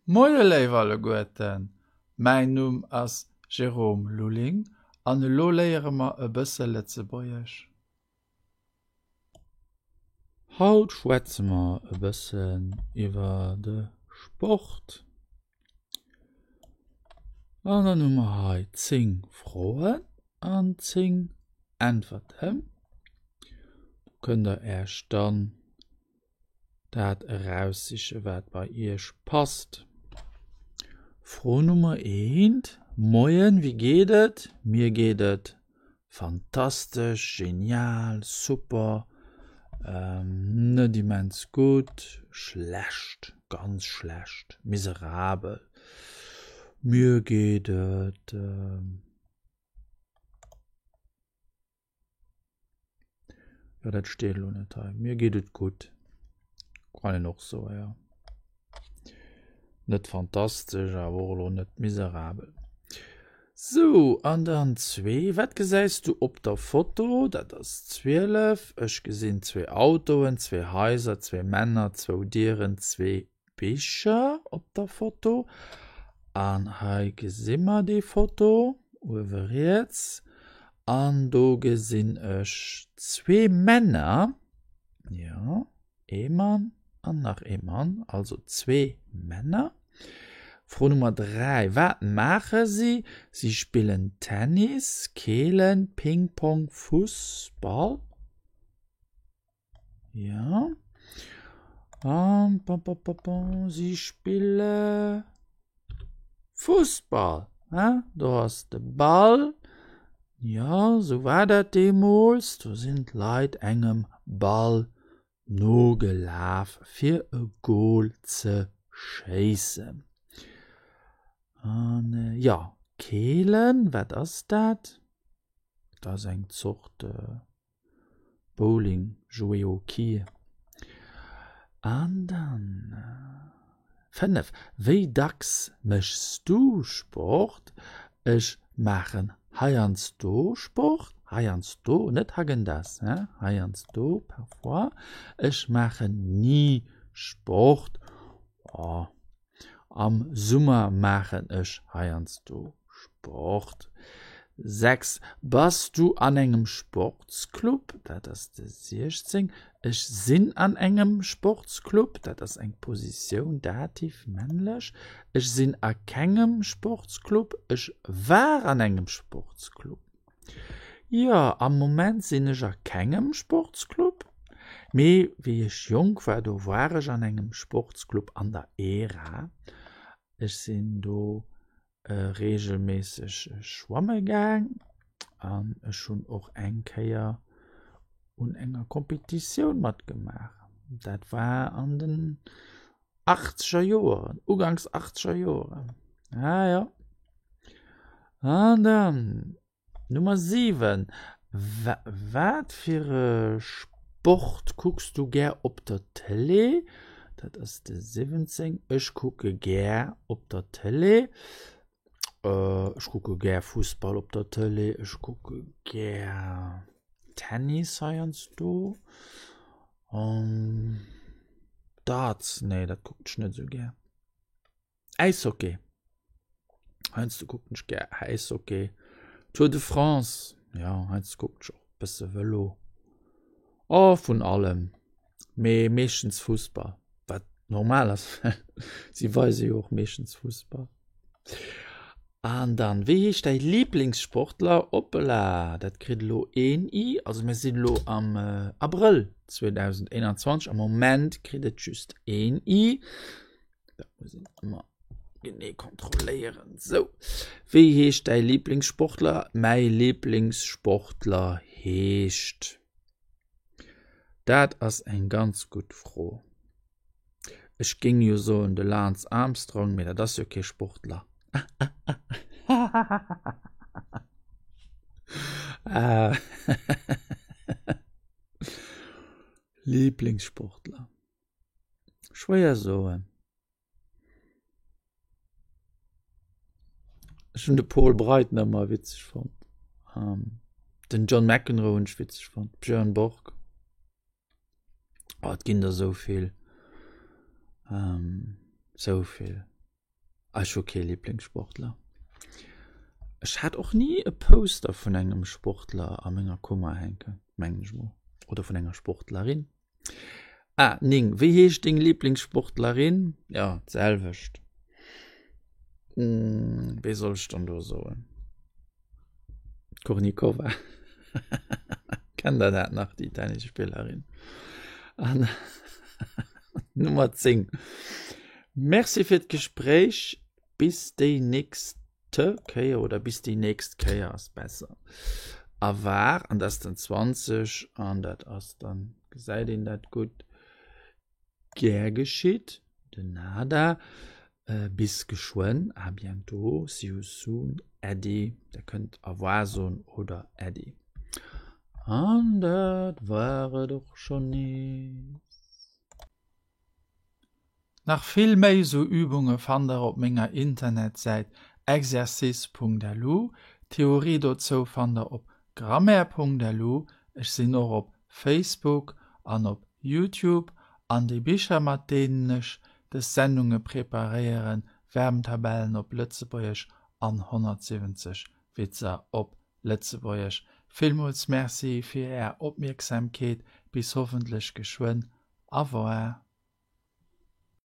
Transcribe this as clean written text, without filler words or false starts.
Moie léif alleguerten, mäin Numm ass Jérôme Lulling an elo léiere mer e bësse Lëtzebuergesch. Haut schwätze mer e bëssen iwwer de Sport. An dann hu mer hei 10 Froen an 10 Äntwerten. Do kënnt der Äech dann dat eraussiche wat bei Iech passt. Fro Nummer eent, Moien, wéi geet et? Mir geet et fantastesch, genial, super, net immens gutt, schlecht, ganz schlecht, miserabel. Mir geet et. Jo, dat steet elo net hei. Mir geet et gutt. Kann een och soen, jo. Net fantastesch, awer och elo net miserabel. Sou, an dann zwee. Wat gesäis du op der Foto? Dat ass 12. Ech gesinn zwee Autoen, zwee Haiser, zwee Männer, zwou Dieren, zwee Bicher op der Foto. An hei gesi mer déi Foto uewe riets. An do gesinn ech zwee Männer, jo, ee Mann an nach ee Mann, also zwee Männer. Fro Nummer 3, Wat maache si? Si spillen Tennis, Keelen, Ping-Pong, Fussball. Jo. An si spille Fussball. Do ass de Ball. Jo, sou war dat deemools. Do sinn d'Leit engem Ball nogelaf fir e Gol ze schéissen. An jo, Keelen, wat ass dat? Dat ass eng Zort Bowling, jouer aux quilles. An dann 5, Wéi dacks méchs du Sport? Ech maachen heiansdo Sport, heiansdo, net hagendas, hein, heiansdo, parfois. Ech maachen ni Sport, oh, Am Summer maachen ech heiansdo Sport. 6, Bass du an engem Sportsclub? Dat ass de 16. Ech sinn an engem Sportsclub. Dat ass eng Positioun, Dativ, männlech. Ech sinn a kengem Sportsclub. Ech war an engem Sportsclub. Jo, am Moment sinn ech a kengem Sportsclub, mee wéi ech jonk war, do war ech an engem Sportsclub an der ERA. Ech sinn do reegelméisseg schwamme gaang an ech hunn och eng Kéier un enger Competitioun matgemaach. Dat war an den achtzeger Joeren, uganks achtzeger Joeren. Ah jo. An dann Nummer 7, Wat fir e Sport kucks du gär op der Tëlee? Dat ass de 17. Ech kucke gär op der Tëlee, ech kucke gär Fussball op der Tëlee, ech kucke gär Tennis heiansdo. Darts, nee dat kucken ech net esou gär. Äishockey, heiansdo kucken ech gär Äishockey. Tour de France, jo heiansdo kucken ech och e bësse Vëlo. Oh vun allem, mee meeschtens Fussball, wat normal ass, well si weise jo och meeschtens Fussball. An dann, wéi heescht däi Liblingssportler? Hoppela, dat kritt elo een i. Also mir sinn elo am Abrëll 2021, am Moment kritt et just een i. Dat muss een ëmmer genee kontrolléieren. Sou, wéi heescht däi Liblingssportler? Mäi Liblingssportler heescht. Dat ass eng ganz gutt Fro. Ech géing jo soen de Lance Armstrong, mee dat ass jo kee Sportler. Liblingssportler, schwéier soen. Ech hunn de Paul Breitner ëmmer witzeg fonnt. Den John McEnroe hunn ech witzeg fonnt, Björn Borg. Oh, et ginn der esou vill. Esou vill. Ech hu kee Liblingssportler. Ech hat och ni e Poster vun engem Sportler a menger Kummer hänken, mengen ech mol, oder vun enger Sportlerin. Ah, 9, Wéi heescht deng Liblingssportlerin? Jo, d'selwecht. Wee soll ech dann do soen? Kournikova. Kennt der dat nach, déi Tennisspillerin? An Nummer 10. Merci fir d'Gespréich. Bis déi nächste Kéier oder bis déi nächst Kéier ass besser. A war, an dat ass den 20 an dat ass dann, gesäit een dat gutt. Gär geschitt, den Nada. Bis geschwënn, à bientôt, see you soon, Äddi. Der kënnt Au revoir soen oder Äddi. An dat war et och schonn nees. Nach vill méi esou Übunge fannt der op menger Internetsäit exercice.lu. D'Theorie dozou fannt der op grammaire.lu. Ech sinn och op Facebook an op Youtube an déi Bicher mat deenen ech des Sendunge preparéieren, Verbentabellen op Lëtzebuergesch an 170 Witzer op Lëtzebuergesch. Villmools Merci fir är Opmierksamkeet, bis hoffentlech geschwënn. Au revoir.